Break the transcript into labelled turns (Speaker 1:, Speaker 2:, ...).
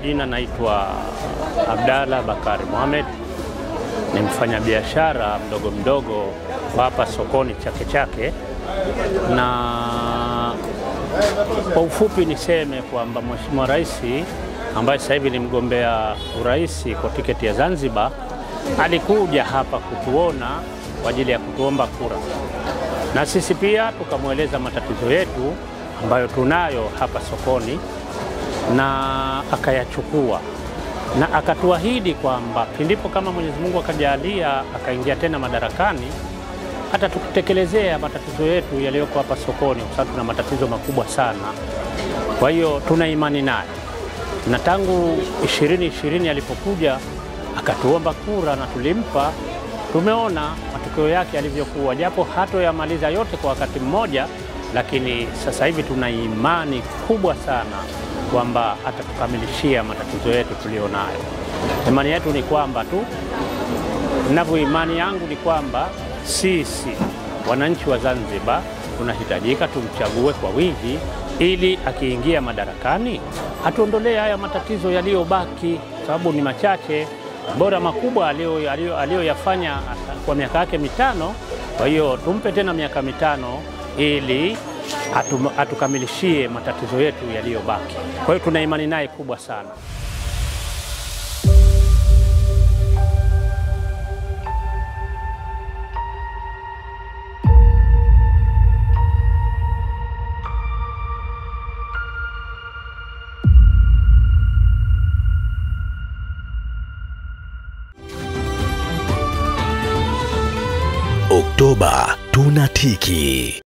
Speaker 1: majina naitwa Abdalla Bakari Mohamed, ni mfanyabiashara mdogo mdogo hapa sokoni Chake Chake. Na kwa ufupi niseme kwamba Mheshimiwa Rais ambaye sasa hivi ni mgombea urais kwa tiketi ya Zanzibar alikuja hapa kutuona kwa ajili ya kutuomba kura, na sisi pia tukamweleza matatizo yetu ambayo tunayo hapa sokoni, na akayachukua na akatuahidi kwamba pindipo kama Mwenyezi Mungu akajalia akaingia tena madarakani atatutekelezea matatizo yetu yaliyoko hapa sokoni, kwa sababu tuna matatizo makubwa sana. Kwa hiyo tuna imani naye, na tangu 2020 alipokuja akatuomba kura na tulimpa, tumeona matokeo yake yalivyokuwa, japo hatoyamaliza yote kwa wakati mmoja, lakini sasa hivi tuna imani kubwa sana kwamba atatukamilishia matatizo yetu tulionayo. Imani yetu ni kwamba tu, ninavyo imani yangu ni kwamba sisi wananchi wa Zanzibar tunahitajika tumchague kwa wingi ili akiingia madarakani atuondolee haya matatizo yaliyobaki, sababu ni machache, bora makubwa aliyoyafanya kwa miaka yake 5. Kwa hiyo tumpe tena miaka 5 ili atukamilishie matatizo yetu yaliyobaki. Kwa hiyo tuna imani naye kubwa sana.
Speaker 2: Oktoba tunatiki.